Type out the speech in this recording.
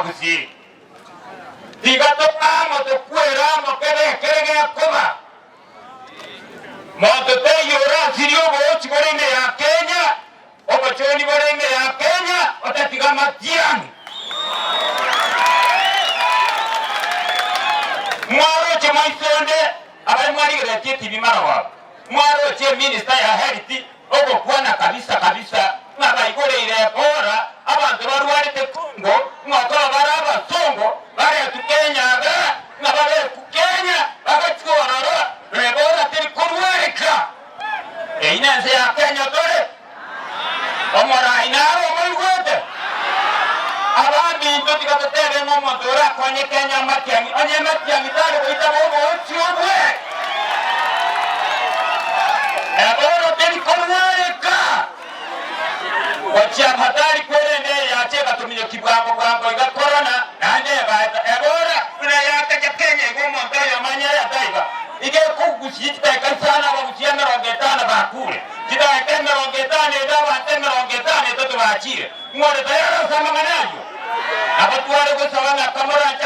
Abagusii. Tiga tobe amo tokwere amo kebe ekere gekoba. Monto taiyo orasirie oboochi bore ime ya Kenya, obochoni bore ime ya Kenya, otatiga amatiang'i. Mwaroche maiso onde abare mwarigereretie etibi marogoba, mwaroche eminister ya health ogokwana kabisa kabisa ng'a baigoreire Ebola abanto barwarete Congo ng'a okoba bare abasongo baretwe Kenya iga ng'a babeku Kenya bagachia ororo na Ebola teri korwareka. Eyio nense ya Kenya tore. Omorai naro omoigwete? Abaminto tiga totebe ng'a omonto orakonye Kenya amatiang'i, onye amatiang'i tari goitaba oboochi obwe. Ebono teri korwareka. Gochia hatari kwerende eyacha egatominyokia bwango bwango iga korona, naende egaeta. Ebora buna yakacha Kenya iga omonto oyomo anyare ataiba. Iga ekogusia chidakika isano abagusia 50 bakure. Chidaeka 50 ebe abanto 53 bachire. Ng'ore tayari ase amang'ana ayio? Nabo tware gosaba ng'a kamoranche.